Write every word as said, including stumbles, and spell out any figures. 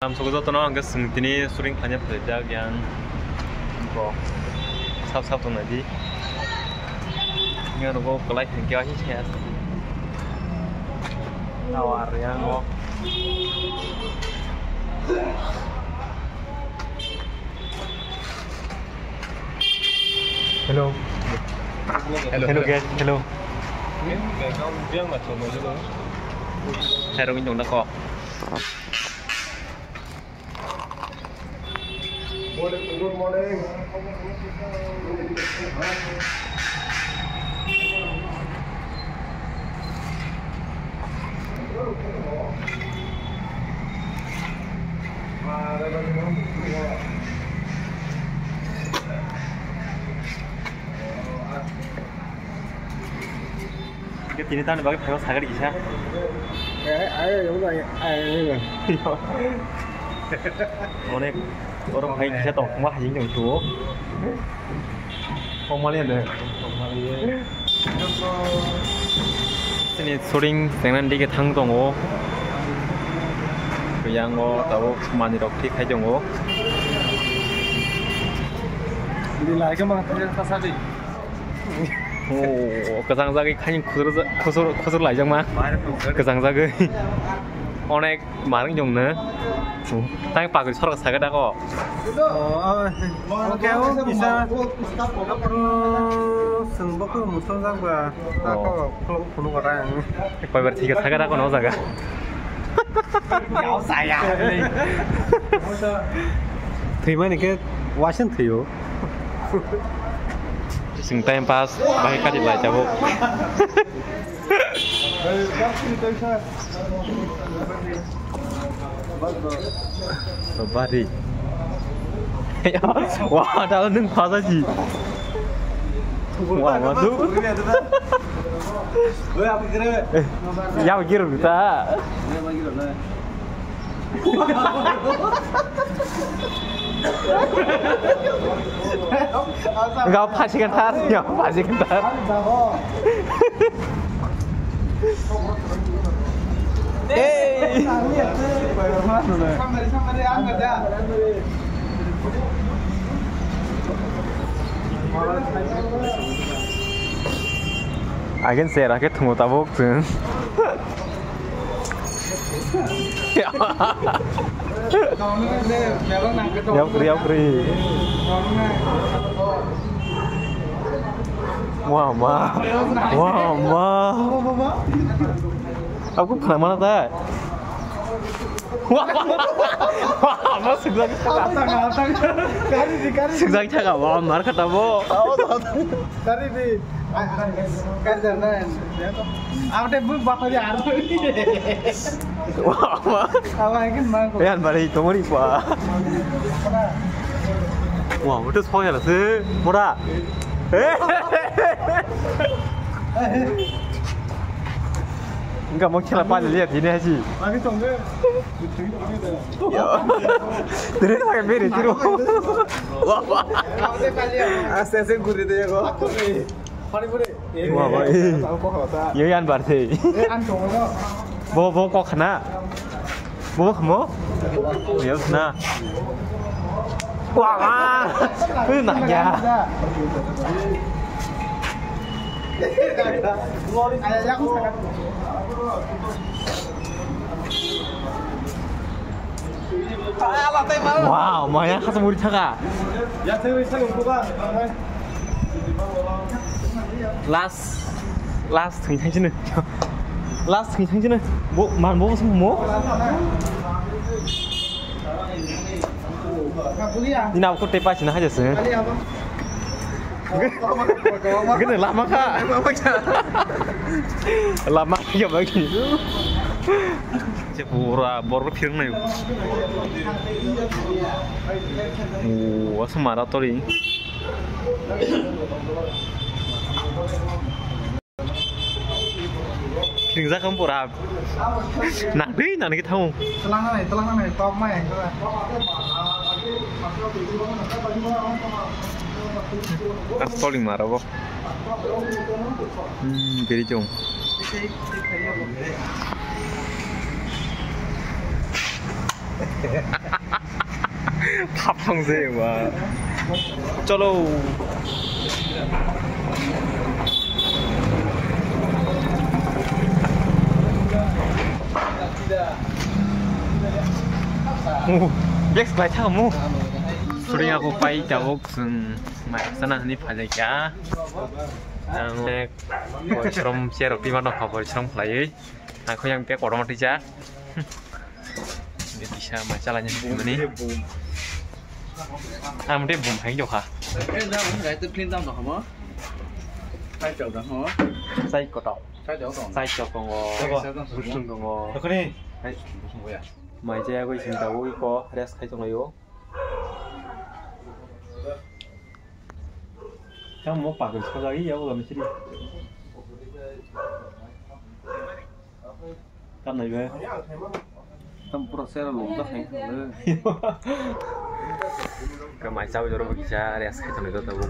Samsok jotono hwnkhe chwng tini shooting khlaina phaijak yang. Bo sap sap tongnaidi. Yang rogo kwlai hwnkhe ahi khe. Tower yang o. Hello. Hello, hello, guys. Hello. Hello, ini dong, kok. Good morning. Hingke tini tamni bagwi phaio sagri kisa. Eh, ayo, ayo, ayo, ayo. Onek, oro phai kisa tong, ma hayung tong tuo. Pokmali ande. Sini shooting tengnan dige thang tongo. Yango tabuk manwi rok thik khai tongo. Di lai ke mang thang ka sadi. Oh, kwchang jagwi khaini khusur, khusur, khusur laijakma. Kwchang jagwi. Onek marwng jongno. Tang pagwi sorok saga dago. Oh, oke, o kisa. Aphuru chwng bokhe muchungjak ba. Ako khuluk phunuk ora ang. Koibar thika saga dago no jaga. Thwimani khe waising thwiyo. Chwng time pass bai kati lai tabuk. Bari. Wah, dalam nung pasa ji. Wah, masuk. Ya, kira kita. Enggak, pasti kan tar, ya, pasti kan tar. Hey. Again, saya rakyat tunggu tabuk tuh. Yapri, yapri. Wah, ma. Wah, ma. Aku pernah mana, tak? Wah, wah, ma, sejak. Sejak cakap, wah, mar kata, bo. Kari di. Kari di. Abo tei bwk bakari aro. Wah, wah. Abo hai khe mang ko. Yan bari tomori pa. Wah, abo tei soya la se. Mora. Eh. Enggak mau kira apa lihat ini haji. Lagi tong deh. Terus pakai beri tiru. Wah, wah. Ase ase guri de ko. Wah, wah. Yo yan bar the. Bo bo kok khana. Bo khmo. Yo khana. Wah, wah. Nak ya. Wow, maya khasa muri thaka. Last, last thing thang sini. Last thing thang sini. Bo man bo sung mo. Ni na ko tepa sini haja sini. Gini lama kha. Lama ya bagi. Se pura bor ko phirnai. O, asa mara tori. Khingjak kha pura. Nangdi nangdi khe thango. Tlangnai, tlangnai, tokmai. Aro toling ma aro bo. Hmm, beri chong. Thap thang se ba. Cholo. Bek bai thang mu. Suring aku pai tabuk sung mai sana hani phai kya. Ang nek boy srom cherok tima no kha boy srom khlaiwi. Ang khuyang bek kotorma twijak. Ini bisa masalah ni mani. Ang mesti bum hai jokha. Eh, dah, dah, itu clean tam dah, kamu. Hai, jauh dah, kamu. Sai kotor. Sai jauh dah. Sai jauh tongo. Jauh dah. Busung tongo. Oke nih. Hai, busung ya. Mai jaya goi sing tahu iko rest khai tongo yo. Kamu mau pakai sekali lagi ya, udah mesti. Kam nai be. Tam pura sera lom dah hai. Kamai cawi jorok kisa rest khai tongo tabuk.